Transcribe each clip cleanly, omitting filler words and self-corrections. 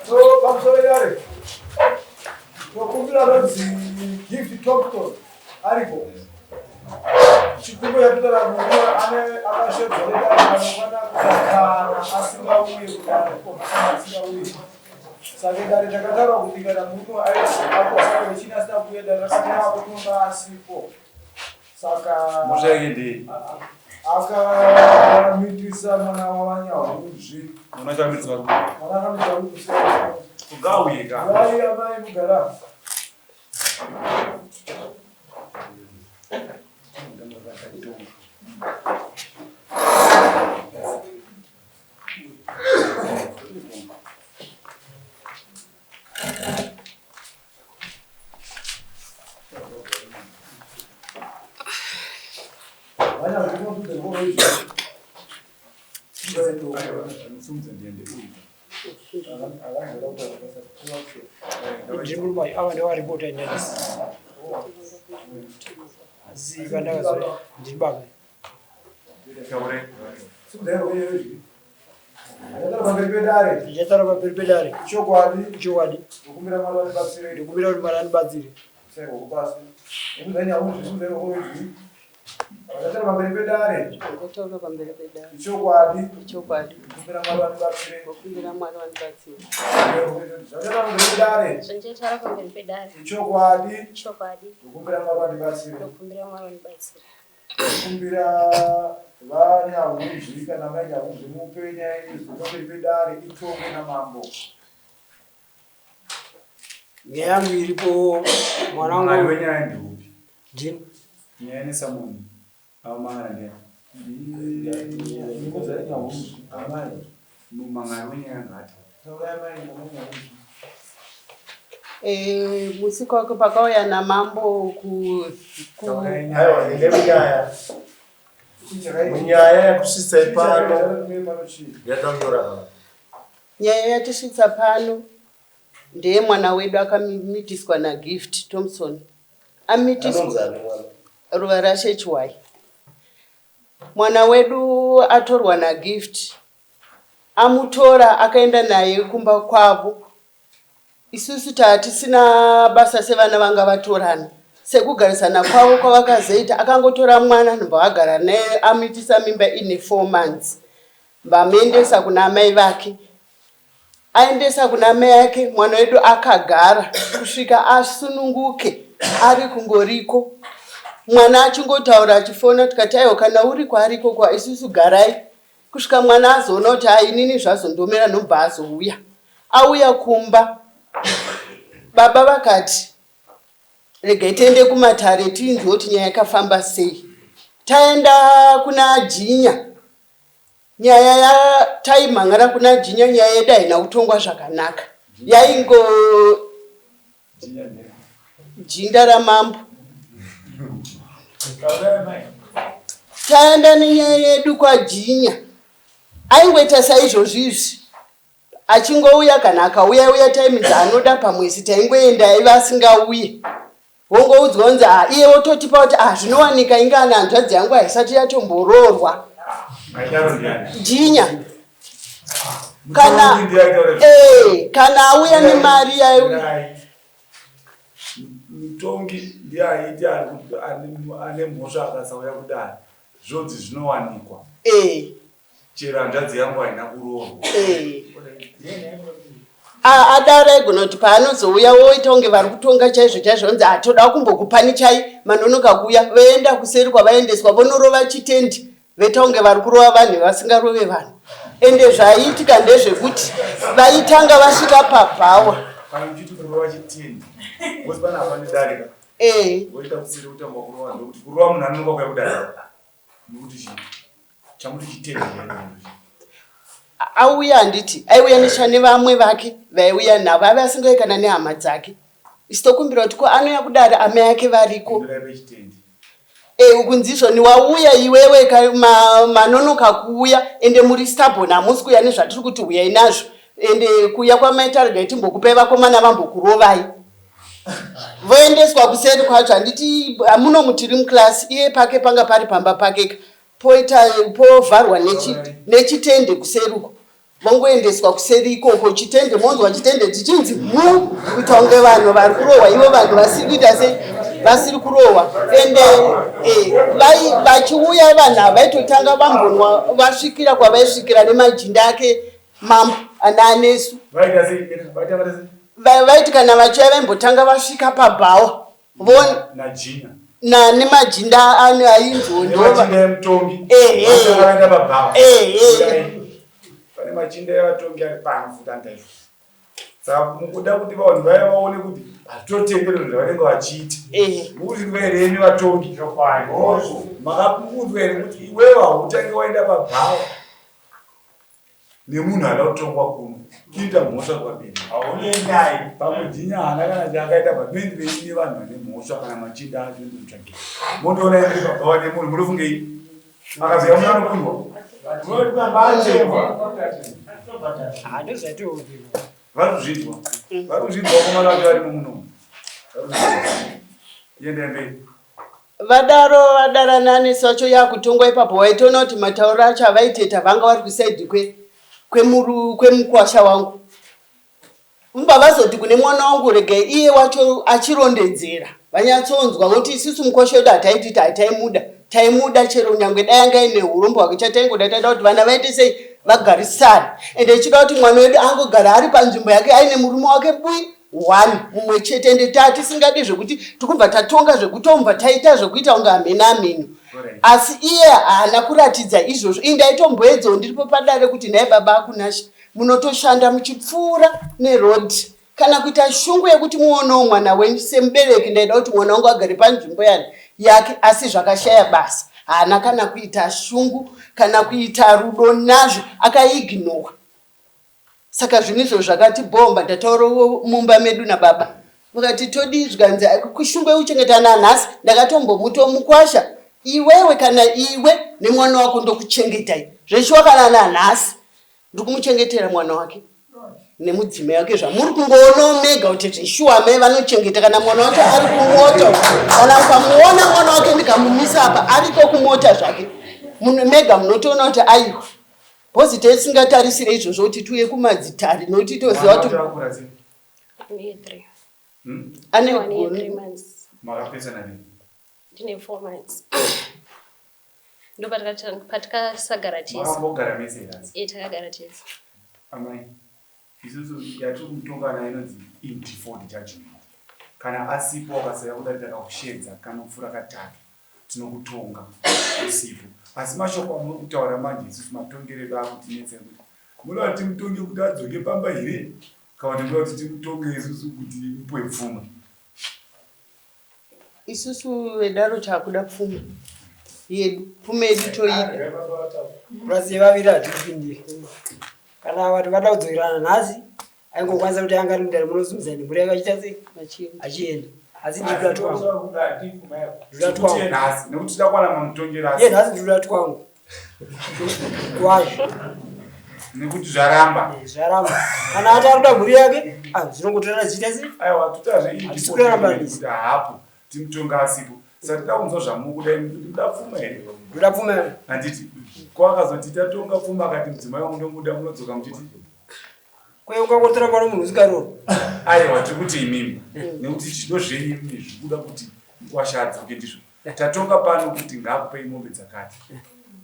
So pamusoro yare tokumbira ronzi Gift Thompson ariko chikumbo yatotara murume ane akashedzwa nedare anokwana kana asingauye kudare asingauye saka dare takataura kuti kana murume apo saka wechina asina kuuya dare rakataura kutonga asipo saka Mhosva yake ndei? Akamitisa mwana waVaNyahuzvi. Mwana wacho amitiswa kupi? Mwana akamitiswa kupi? Kugauye ka. Vai amai mugara. Ndiri murume ava ndevaripota nyaya asi vandakazo ndiri baba. Ndichataura pamberi pedare. Chokwadi. Chokwadi. Ndikumbira Mwari vandibatsire. Ndikumbira kuti Mwari andibatsire. Ndataura pamberi pedare. Ndataura pamberi pedare. Chokwadi. Chokwadi. Ndikumbira Mwari vandibatsire. Ndikumbira Mwari vandibatsire. Zvandataura pamberi pedare. Zvandataura pamberi pedare. Chokwadi. Chokwadi. Ndikumbira Mwari vandibatsire. Ndikumbira Mwari vandibatsire. Kumbira vaNyahunzvi kana mai Nyahunzvi mupe nyaya izwi pamberi pedare itongwe namambo. Nyaya yangu iripo mwana wangu. Mwari wenyaya ndeupi? Ndini. Nyaya nesamoni. Avo mangana ndiani? Ndimuzai Nyahunzvi amai. Mangana wenyaya ngaati. Taurai mai amai Nyahunzvi. Eh, musi kwako pakauya namambo ku, ku Aiwa, ende munyaya. Munyaya yakusvitsai pano yatanyora pano. Nyaya yatisvitsa pano ndeye mwana wedu akamitiswa naGift Thompson. Amitiswa Anonzi ani mwana? Ruva rashe Chiwai. Mwana wedu atorwa naGift. Amutora akaenda naye kumba kwavo. Isusu tatisina basa sevana vanga vatorana. Sekugarisana kwavo kwavakazoita akangotora mwana ndobva vagara naye amuitisa mimba ine 4 months. Vamuendesa kuna amai vake. Aendesa kuna amai ake mwana wedu akagara kusvika asununguke ari kungoriko. Mwana achingotaura achifona tikati aiwa kana uri kwaari ikoko isusu garai kusvika mwana azoona kuti ah inini zvazondomera ndobva azouya. Auya kumba baba vakati regai tiende kumatare tinzwe kuti nyaya yakafamba sei. Taenda kuna Jinya nyaya yataimhan'ara kuna Jinya nyaya yedu haina kutongwa zvakanaka yaingo jinda ramambo taenda nenyaya yedu kwaJinya aingoita saizvozvi izvi achingouya kana akauya uya time dzaanoda pamwezi taingoenda aiva asingauye wongoudzwa kunzi ah iye wototipa kuti ah zvinowanika inga ana hanzvadzi yangu haisati yatomboroorwa jinya kana eh, kana auya nemari yaiuya mutongi ndiye aiti ane mhosva akasauya kudare zvonzi zvinowanikwa eh. Chero hanzvadzi yangu haina kuroorwa. Eh. Adaro aigona kuti paanozouya woita kunge vari kutonga chaizvo chaizvo onzi atoda ah, kumbokupanichai manonoka kuuya voenda kuseri kwavaendeswa vonorova chitendi voita kunge vari kurova vanhu vasingarove vanhu ende zvaiitika ndezvekuti vaitanga vasvika pabhawa eh. Auya handiti aiuya nesha nevamwe vake vaiuya navo ave asingauye kana nehama dzake isu tokumbira kuti ko anouya kudare amai ake variko e ukunzi izvoni wauya iwewe manonoka kuuya ende muri stubborn hamusi kuuya nezvatiri kuti huyai nazvo ende kuuya kwamaita regai timbokupai vakomana vambokurovai voendeswa kuseri kwacho handiti muno tiri muclass iye pake panga pari pamba pakeka poita povharwa nechitende kuseri uko. Vongoendeswa kuseri ikoko chitende monzwa chitende chichinzi mu kuita kunge vanhu vari kurohwa ivo vanhu vasiri kuita sei vasiri kurohwa ende eh, vachiuya vanhu ava vaitotanga vambonwa vasvikira kwavaisvikira nemajinda ake mambo ana anesu vaiti kana vachiuya vaimbotanga vasvika pabhawa vona nemajinda ano ainziwo ndomutongi pane machinda evatongi ari pano futi andaizvo saka mukuda kuti vanhu vaya vaone kuti hazvitotenderwe zvavanenge vachiita mukuzvinzwa here imi vatongi makapungudzwa here kuti iwewe hautange waenda pabhawa nemunhu ada kutongwa kuno kuita mhosva kuvabereki haunendai pamwe jinya haana kana chaakaita but noendirei nevanhu vane mhosva kana machinda acho ndomutsvagei mondoona iri pabhawa nemunhu munofungei akaziva munhu anokundwa vari kuzvinzwa vari kuzvinzwa vakomana vacho varimo munomu yendai mberi Vadaro vadarana nesu vacho yakutongwa ipapo waitoona kuti matauro acho avaiteta vanga vari kusaidhi kwe kwemuru kwemukwasha wangu mba vazoti kune mwana wangu regai iye wacho achirondedzera vanyatsonzwa kuti isusu mukwasha wedu hataititi hataimuda taimuda chero nyangwe dai anga aine urombo hwake chataingoda taida kuti vana vaite sei vagarisane ende ichida kuti mwana wedu angogara ari panzvimbo yake aine murume wake bui one mumwe chete ende tatisingadi zvekuti tikubva tatonga zvekutombva taita zvekuita kunge hameno ameno asi iye haana kuratidza izvozvo ini ndaitomboedzawo ndiripo padare kuti nhai baba akunashe munotoshanda muchipfuura neroad kana kuita shungu yekuti muonewo mwana wenyu semubereki ndaida kuti mwana wangu agare panzvimbo yani yake asi zvakashaya basa haana kana kuita shungu kana kuita rudo nazvo akaignowa Saka zvinhu izvo zvakati bhomba ndataura mumba medu nababa vakati todii zvikanzi kushungu yekuchengeta nanhasi ndakatombomuti mukwasha iwewe kana iwe nemwana wako ndokuchengetai zveshuwa kana nanhasi ndikumuchengetera mwana wake nemudzimai wake zvamuri kungoonawo mega kuti zveshuwa amai vanochengeta kana mwana wake ari kumota kana ukamuona mwana wake ndikamumisa apa ariko kumota zvake mega munotoona kuti aiwa Bhozi tisingatarisire izvozvo kuti tiuye kumadzitare nokuti toziva kuti ane gore. Makapesana rini? Ndine 4 months. Ndo patikasagara tese. Makambogara mese here? Eh, takagara tese. Amai, isusu yatiri kumutonga nayo inonzi in default judgment. Kana asipo akasaya kudari takakushedza kanopfuura katatu. Tinokutonga usipo. Asi mashoko amuri kutaura manje isusu matongero edu akutinetsa ekuti munoda kuti timutonge kuti adzoke pamba here kana kuti munoda kuti timutonge isusu kuti mupiwe pfuma? Isusu vedaro takuda pfuma yedu, pfuma yedu toida. Purasi yevaviri hatipindiri. Kana vanhu vada kudzokerana nhasi aingokwanisa kuti anga ari mudare munosumudza nemhuri yake achiita sei achienda asi ndinoda twangu ndoda twangu nhasi nekuti tida kuwana mamutongero asi iye nhasi ndinoda twangu kwazvo nekuti zvaramba eh, zvaramba kana ati arikuda mhuri yake ah, zvinongotorana zvichiita sei aiwa tutazve kuraramba hapo timutonga asipo saka tida kunzwa zvamukuda imi kuti muda pfuma here ndoda pfuma here handiti ko akazoti tatonga pfuma akati mudzimai wangu ndomuda munodzoka muchiti Ko ungangotora mwana munhu usingaroori? Aiwa tiri kuti imimi nekuti zvido zvenyu imimi zvikuda kuti mukwasha adzoke ndizvo tatonga pano kuti ngaakupei mombe dzakati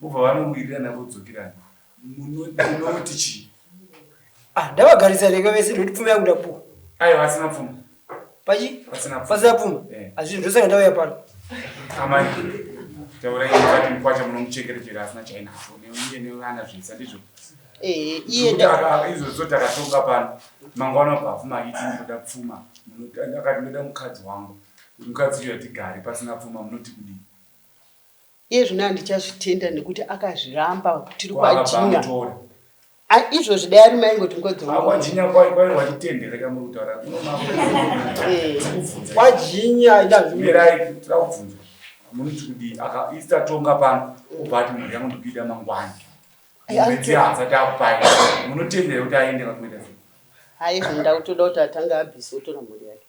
vobva vanowirirana vodzokerana munoti chii? Ah, ndavagarisa rega vese nekuti pfuma yangu ndapuwa. Aiwa asina pfuma. Pachi? Pasina pfuma. Pasina pfuma. Eh. Azvi ndosaka ndauya pano. Amai taurai mukati mukwasha munomuchengetechera asina chainacho neuye nevana zvese ndizvo. Eh, iye izvozvo takatonga pano mangwana pafuma achiti ndinoda pfuma akati ndinoda mukadzi wangu mukadzi uyo atigare pasina pfuma munoti kudii iye zvino handichazvitenda nekuti akazviramba tiri kwajinya izvozvi dai ari maingoti mukadzi wanguwajinya kwaiwachitendera kamuri kutaura eh. kwajinya mirai tira kubvunzwa munoti kudii aka tonga pano obva ati mhuri yangu ndikuida mangwana Mwedzi haasati akupai. Munotendera kuti aende kakuita sei? Hayi zvinoda kutoda kuti atange abvise otora mhuri yake.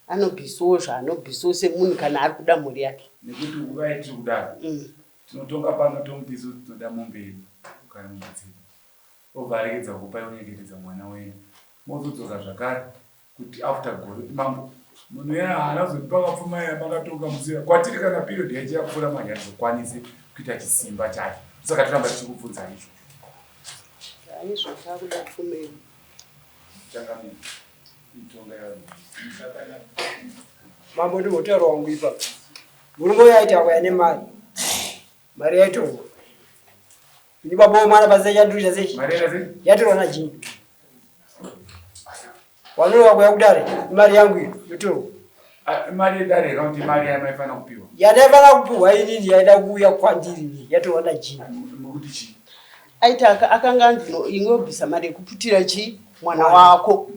Anobvisawo zvaanobvisawo semunhu kana ari kuda mhuri yake. Nekuti nguva yatiri kudaro. Tinotonga pano tomuti isu tinoda mombe yedu kana mombe dzedu. Obva aregedza kukupai onyengetedza mwana wenyu. Mozodzoka zvakare kuti after gore kuti mambo munhu uya haana kuzondipa kapfuma iya makatonga musi kwatiri kana period yacho yapfuura manje hatizokwanisi kuita chisimba chacho. Saka toramba tichikubvunza izvo. Hayi zvatakuda pfumeni. Changamire. Itonga yavanhu. Mambo ndimbotaura wangu ipapo. Murume uyo aiti akauya nemari. Mari yaitorwa. Ini baba wemwana pasina chandiri sei? Mari yakazi? Yatorwa naJini. Wanorowa kuya kudare, imari yangu iyo yotorwa. Ah, Mari yedare kana kuti mari yamaifanira kupiwa. Yandaifanira kupiwa inini yaida kuuya kwandiri ini yatorwa naJini. Mukuti chii? Aiti akanga anzi no, inge wobvisa mari yekuputira chii mwana wako.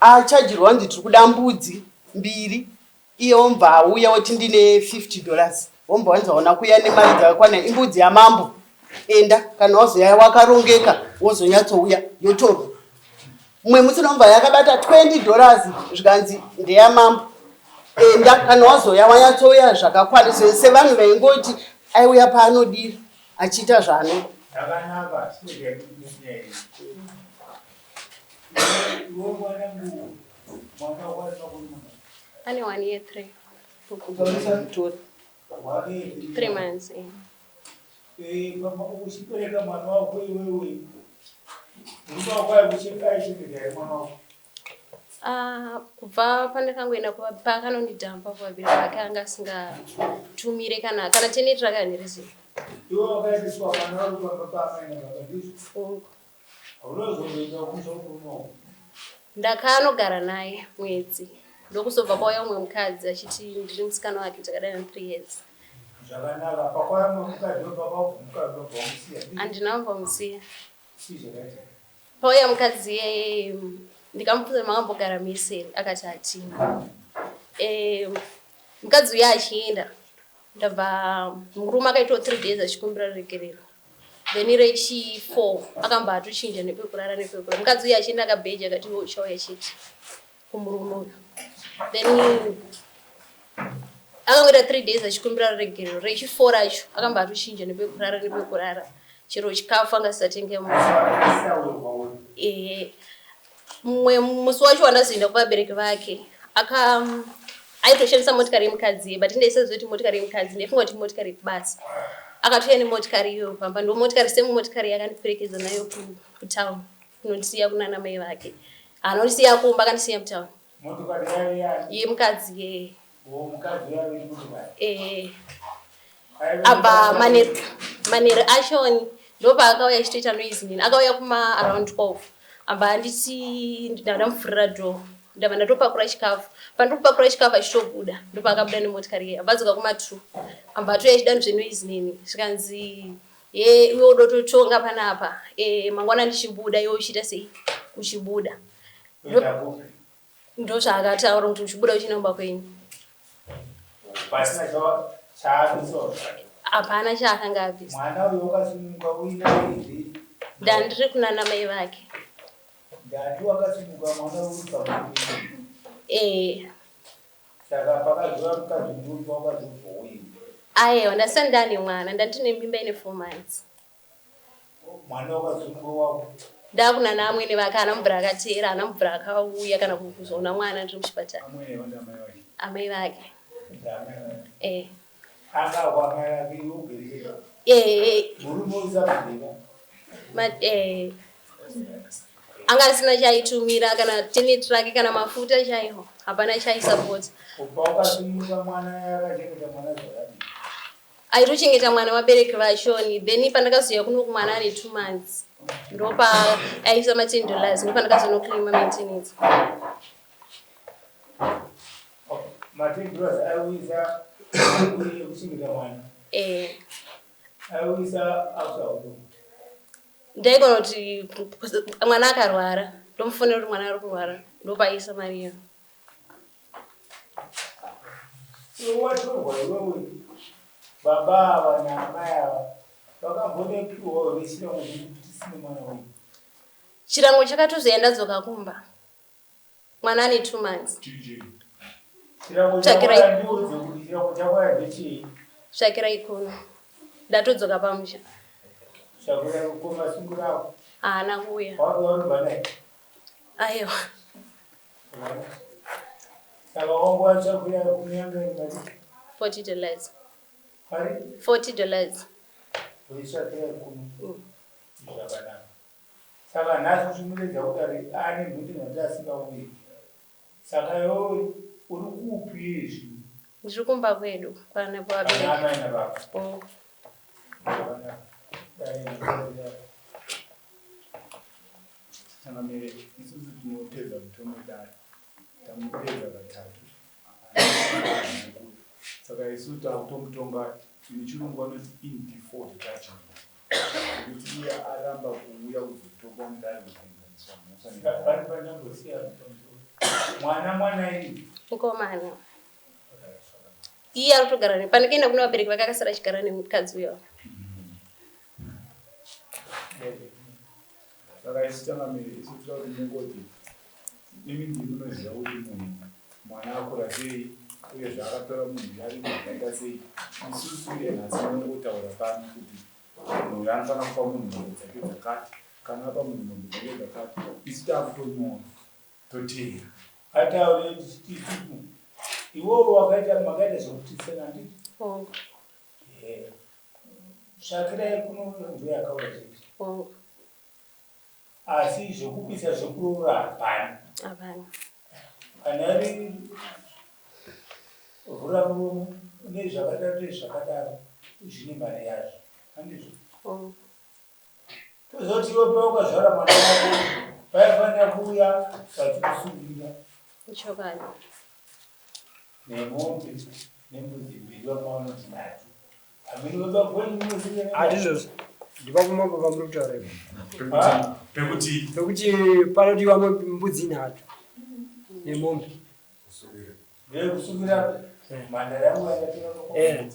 Achajirwa nzi tiri kuda mbudzi mbiri iye womva auya woti ndine 50 dollars womva wanzi hauna kuuya nemari dzakakwana imbudzi yamambo enda kana wazoya wakarongeka wozonyatsouya yotorwa mumwe musi unomva yakabata 20 dollars zvikanzi ndeyamambo enda kana wazoya wanyatsouya zvakakwana sevanhu vaingoti aiuya paanodira achiita zvaanoda. Zvakanaka, chirega nenyaya iyi. Iwe mwanangu, mwana wako ari makore mangani? Ane 1 year 3. Tora. One year, three 3 months. Eh. Eh, mama, uchibereka mwana wako iwewe, murume wako aichengeta here mwana wako? Ah, kubva pandakangoenda paakanondidhampa kuvabereki vake anga asingatumire kana kana teneti rake hanirizivi. Iwe wakaendeswa mwana wako pamba paamai nababa ndizvo? Hongu. Hauna kuzomuita kumurume wako? Ndakanogara naye mwedzi ndokusobva kwauya umwe mukadzi achiti ndiri musikana wake takadana 3 years. Zvakanaka, pakwauya mumwe mukadzi wobva wabva mukadzi wobva wamusiya. Ndizvo? Handina kubva musiya. Chii chakaitika? Pauya mukadzi iyeye ndikamubvunza makambogara mese here akati hatina. Eh, mukadzi uya achienda ndabva murume akaitawo 3 days achikumbira ruregerero. Then rechi 4 akamba atochinja nepekurara nepekurara. Mukadzi uya achienda akabheja akati iwe uchauya chete kumurume uyu. Then akangoita 3 days achikumbira ruregerero. Rechi 4 racho akamba atochinja nepekurara nepekurara. Chero chikafu anga asisatenge Isaurwa uyu. Ehe. Mumwe musi wacho wandazoenda kuvabereki vake aka aitoshandisa motikari yemukadzi but ndaisaziva kuti motikari yemukadzi ndaifunga kuti motikari yekubasa. Akatouya nemotikari iyoyo pamba ndo motikari same motikari yakandiperekedza nayo kutown kunondisiya kunana mai vake. Haana kundisiya kumba akandisiya mutown. Motikari yaive yani? Yemukadzi yeye. Oh, mukadzi yaive motikari. Ehe. Aive Apa motikari. manheru manheru achoni ndopaakauya achitoita noise nini akauya kuma around 12 abva anditi ndamuvhurira door ndabva ndatopakura chikafu pandiri kupakura chikafu achitobuda ndopaakabuda nemotikari iye abva adzoka kuma 2 abva atouya achida zvenoise nini zvikanzi ye iwe udototonga panapa e, mangwana ndichibuda iwe uchiita sei uchibuda Kuenda kupi? Ndozvaakataura kuti uchibuda uchienda kumba kwenyu. Pasina chaabisa. Hapana chaakanga abvisa. Mwana uyu wakasununguka uinaye here? Ndandiri kunana mai vake. Ndati wakasununguka mwana uri pamwe. Eh. Saka pakazova mukadzi murume wakazobva uyu. Aiwa ndasati ndane mwana ndandine mimba ine 4 months. Mwana wakasununguka wako. Ndakunana amwene vake haana mubvira akateera haana mubvira akauya kana kuzoona mwana ndiri muchipatara. Amwene vandi amai vake. Amai vake. Ndamai vake. Eh. Anga kwamai vake iwe ugere. Eh. Murume usabvira. Ma eh. Anga asina chaitumira kana teneti rake kana mafuta chaiwo hapana chaisapota. Kubva wakasununguka mwana akachengeta mwana zvakadii? Aitochengeta mwana vabereki vachoni then pandakazouya kuno kumwana ane 2 months ndopa aisa ma 10 dollars ndopandakazonoclaima maintenance. Ma 10 dollars aiuyisa kuchengeta mwana. Eh. Aiuyisa after Ndaigona kuti mwana akarwara ndomufonera kuti mwana ari kurwara ndopaisa mari iyo. Iwe watorwa iwewe baba ava naamai ava vakambonepiwawo here chirango chekuti tisine mwana uyu? Chirango chakatozoya ndadzoka kumba mwana ane 2 months. Chirango Tsvakirai. chakwaya ndiudze kuti chirango chakwaya ndechei? Tsvakirai kuno ndatodzoka pamusha. Tsvakirai kukoma sungurako. Haana kuuya. Wakuva naye? Aiwa. Saka wangu wachakuya kunyanga mari? $40. Mari? $40. Uisakira kuno. Zvakanaka. Saka nhasi uchimuredza kudari ane mhindi nhati asingauyi. Saka iwewe uri kupi izvi? Ndiri kumba kwedu kwana Ana vabereki. amai nababa. Oh. Zvakanaka. Dai ndinokuda. Changamire, isusu tinopedza mutemo dare. Tamupedza katatu. Haana kuuya. Saka isu takutomutonga nechirungu vanoti in default judgment. Kuti iye aramba kuuya kuzotongwa mudare kuzoenzaniswa mhosva nedare. Pari pandambosiya mwana mwana iyi. Mukomana. Iye ari kutogara ne pandakaenda kuna vabereki vake akasara achigara nemukadzi uyo. Saka isu changamire, isu toda kuti mungoti imi ndimi munoziva kuti munhu mwana akura sei uye zvaakatora munhu ari zvakaita sei. Isusu iye nhasi tinongotaura pano kuti munhu uyu anofanira kupa munhu mombe dzake dzakati, kana apa munhu mombe dzake dzakati, isu taakutonyora toteera. Ataure tichitu. Iwowo wakaita makaita zvekutisana handiti? Oh. Eh. Tsvakirai kuno ndiyo yakauya chete. Oh. Asi zvekubisa zvekuroora hapana. Hapana. Kana ri vhura muromo nezvakadaro nezvakadaro zvine mari yazvo. Handizvo? Oh. Tozoti iwe paukazvara mwana wako vaifanira kuuya vachikusungira Ichokwadi. nemombe nembudzi mbiri vamavanoti nhatu. Hamene baba kwenyu munoziva Handizvozvo. Ndipapo pamuri kutaura ipo. Pekuti Pekuti panodiwa mbudzi nhatu nemombe. Ndeyekusungira mhandara yangu yandatora Eh.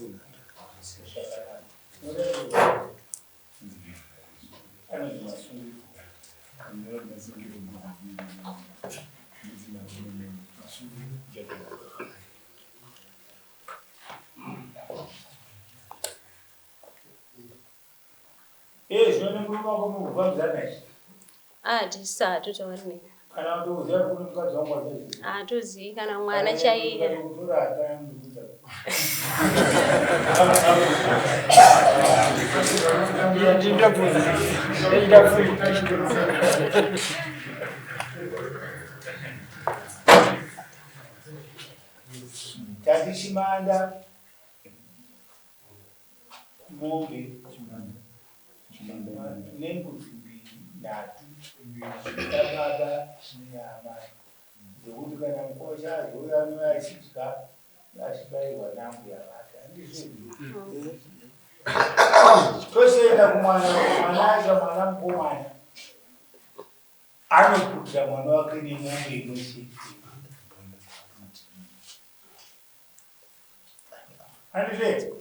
Anonzi masungiro. masungiro mbudzi nhatu nemombe. Eh, zvino nemurume wako mukufambidzana izvi. Ah, tisati totaura neni. Kana kutoziva kuti kune mukadzi wangu achaziva. Hatozivi kana mwana chaiye. Kutora hapana munhu Ndinobvunza. Ndinobvunza. Tati chimanda mombe nembudzi mbiri nhatu yababa neyamai dzekuti kana mukosha azouya anouya achidya achibayirwa nambuya vake handizvo tochienda kumwana mwana acho mwana mukomana anoputira mwana wake nemombe imwe chete handizvo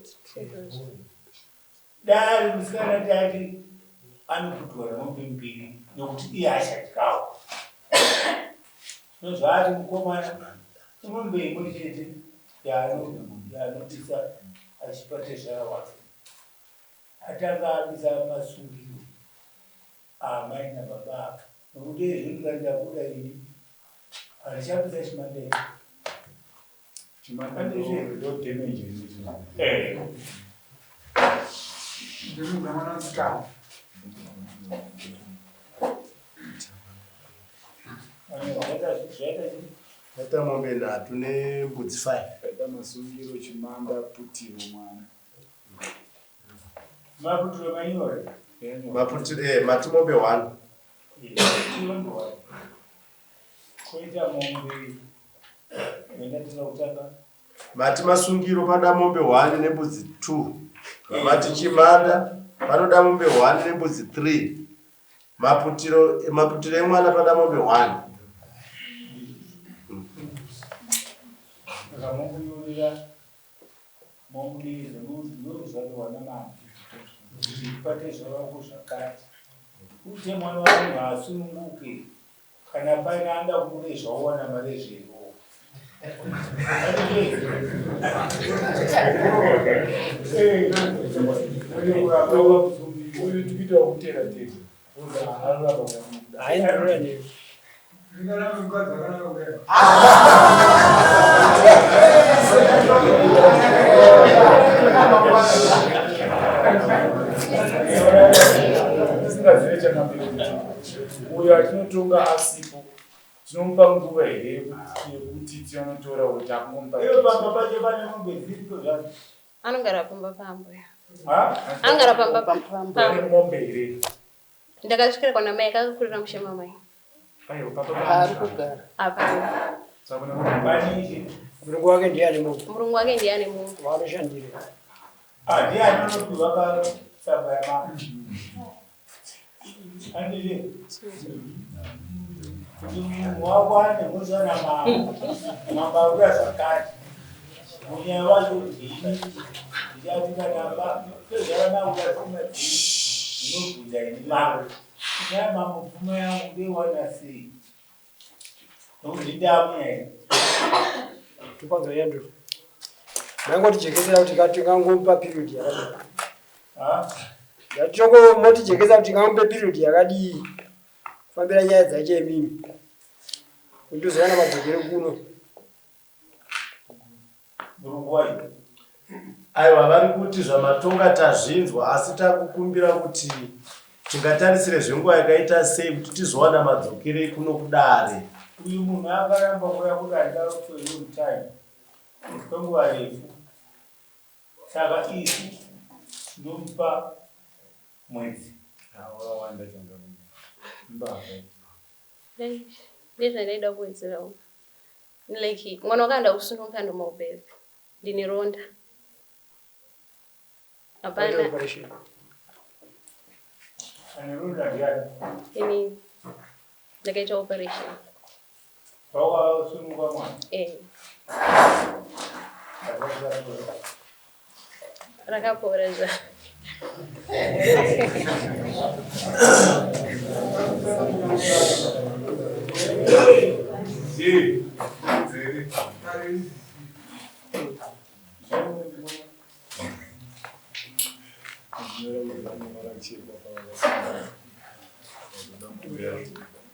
dai musikana tati anoputwa nemombe mbiri nekuti iye achadyawo zvino zvaati mukomana imombe imwe chete yaanobisa achipa tezvara wake atanga abisa masungiro amai nababa ake nokuti izvo ndikati ndabuda ini handichabisa chimanda ichi Chimanda ndo damage inoita. Ndinoda mwana musikana. Zvaita Aita mombe nhatu nembudzi 5. Aita masungiro chimanda putiro mwana. maputiro manyore Maputiro mati mombe 1. koita mombe yendatanga kutanga Mati masungiro panoda mombe 1 nembudzi 2. Mati chimanda panoda mombe 1 nembudzi 3. Maputiro maputiro emwana panoda mombe 1. Saka momunyorera momudiza ndozvarohwa namambo kuti pate zvavako zvakati kuti mwana wamunhu asununguke kana paine anoda kumurezva owana marezvero. Uyu tikuita wekutera tega. Hayi, ndinoda newe. Ndingaramba mukadzi akanaka kudai. Tisingazive changamire kuti uyo atinotonga asipo tinomupa nguva here yekuti tinotora kuti akungomupa? Iyo pamba pacho pane mombe dziripo zvadzo. Anogara pamba pambuya. Ha? Anogara pamba Pamba. Pane mombe here? Ndakasvikira kwana mai akakurira mushe mamai. Aiwa, papa Paari kugara. Hapana. Saka kuna mombe. Pane Murungu wake ndiye ane mombe. Murungu wake ndiye ane mombe. Waanoshandira. Ah, ndiye anonopiwa patsamba yamambo. Anditi kuti munhu wako ane mhosva namambo, mambo akuda zvakati, munyaya wacho ndini ndichati kana tezvara makuda pfuma ndinobvunza ini mambo, nyaya mambo pfuma yangu ndoiwana sei? Nokuti ndamunyaya. Tokwanza yanduro. Mangotijekesera kuti tingangomupa period yakadii. Ha? Yatongomotijekesa kuti tingamupe period yakadii. Kufambira nyaya dzacho imimi. Kuti tozowana madzokero kuno. Murungu wayo. Aiwa, vari kuti zvamatonga tazvinzwa, asi takukumbira kuti tingatarisire zvenguva yakaita sei kuti tizowana madzokero ekuno kudare. Uyu munhu akaramba kuuya kudare for a long time, kwenguva refu, saka isu tinomupa mwedzi. Wakawanda changamire, mbavha. Ndezvandaida kuwedzerawo. Like mwana wakaenda kusununguka ndomaubebe. Ndine ronda. Vaite Hapana. operation. Ane ronda ndiani? Ini ndakaita operation. Pawakasununguka mwana? Eh, Hazvakapora. Rakapora zva.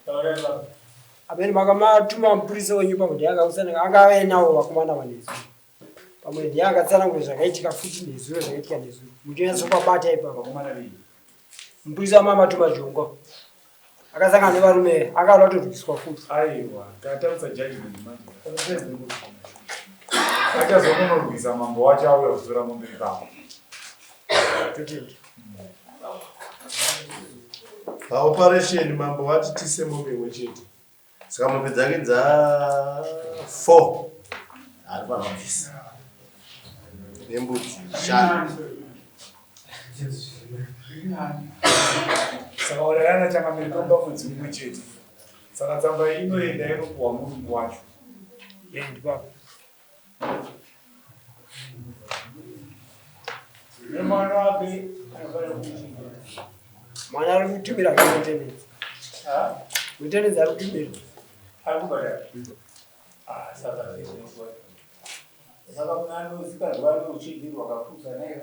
Taurai baba. Amene makamatuma mupurisa wenyu pamwe ndiye akakusana angave nawo vakomana vanezuro. Pamwe ndiye akatsanangura zvakaitika futi nezuro, zvakaitika nezuro. Muchonyatsopabata ipapo. Vakomana vei? Mupurisa wamamatuma Jongo. Akasangana nevarume akada kutorwiswa futi. Aiwa, tatarisa judgment manje. Achazononorwisa mambo wacho auya kutora mombe ipapo. Totenda. Paoperation mambo vati tise mombe imwe chete, saka mombe dzake dza 4 ari panobvisa nembudzi 5. Saka urayana changamire, tomba mwedzi mumwe chete, saka tsamba inoenda inopuhwa murungu wacho. Eh, ndipapo. Nemwana wake anofanira kuchinja. Mwana ari kutumira maintenance. Ha? Maintenance ari kutumira. Ari kubhadhara? Ah, saka zvezvo. Saka munhu anozikanzwa neuchenjeri hwakakuza naye.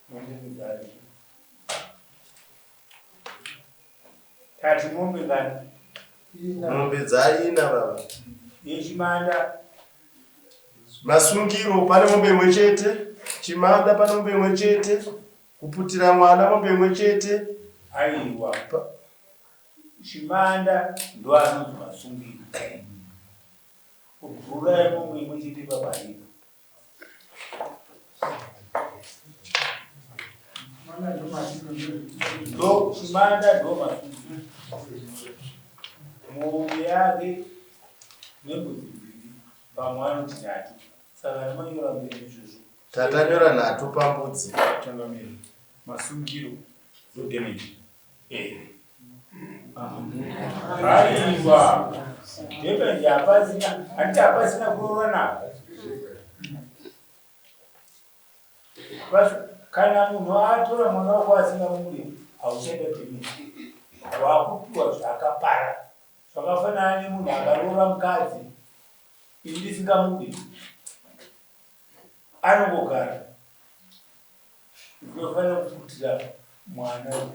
Mombe ngani? Tati mombe ngani? Mombe dzaina baba. Yechimanda. Masungiro pane mombe imwe chete, chimanda pane mombe imwe chete, kuputira mwana mombe imwe chete. Aiwa. Chimanda ndo anonzi masungiro. Kubvura yemombe imwe chete paparika. Ndo chimanda, ndo masungiro. Mombe yake nembudzi mbiri, pamwe anoti nhatu. Saka nemanyora mbiri izvozvo. Tatanyora nhatu pambudzi. Changamire, masungiro ndo damage. Aiwa, damage hapasina, handiti hapasina kuroora nako. Basi kana munhu atora mwana wako asingamudi, hauchaita damage, wakupiwa zvaakapara. Zvakafanana nemunhu akaroora mukadzi ini ndisingamudi, anongogara. Ndinofanira kuputira mwana uyu.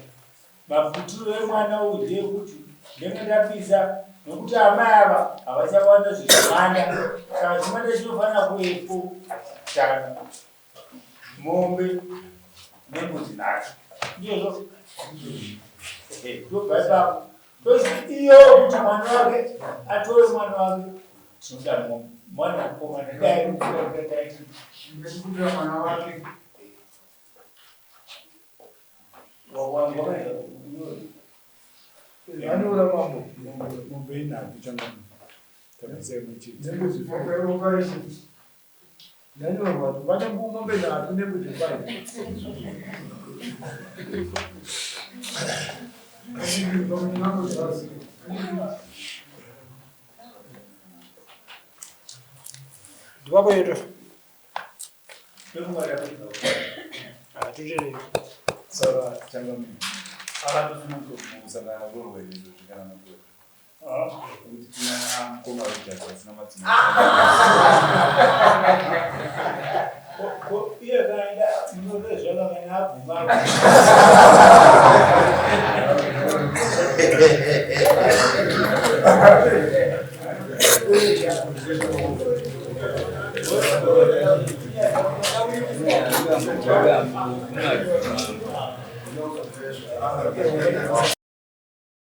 Maputiro emwana uyu ndeyekuti ndenge ndapisa nokuti amai ava havachawana zvezvimanda. Saka chimanda chinofanira kuvepo tano mombe nembudzi nhatu. Ndizvo tobva ipapo tozi iyo kuti mwana wake atore mwana wake tinoda mombe mwana mukomana dai Ndikupira mwana wake. Vanoura mambo. Mombe inhatu changamire. Tabvisa imwe chete. Nembudzi Mombe yokuparisha. Ndanyorwa kuti vane mombe nhatu nembudzi five. Ndipapo yetu. Hatutiri. Saka changamire. Akatosununguka musangana rorwe izvo kana makore. Kuti tina mukoma Richard vasina madzimai. Iye kaenda munozvezvaka kana abvuma.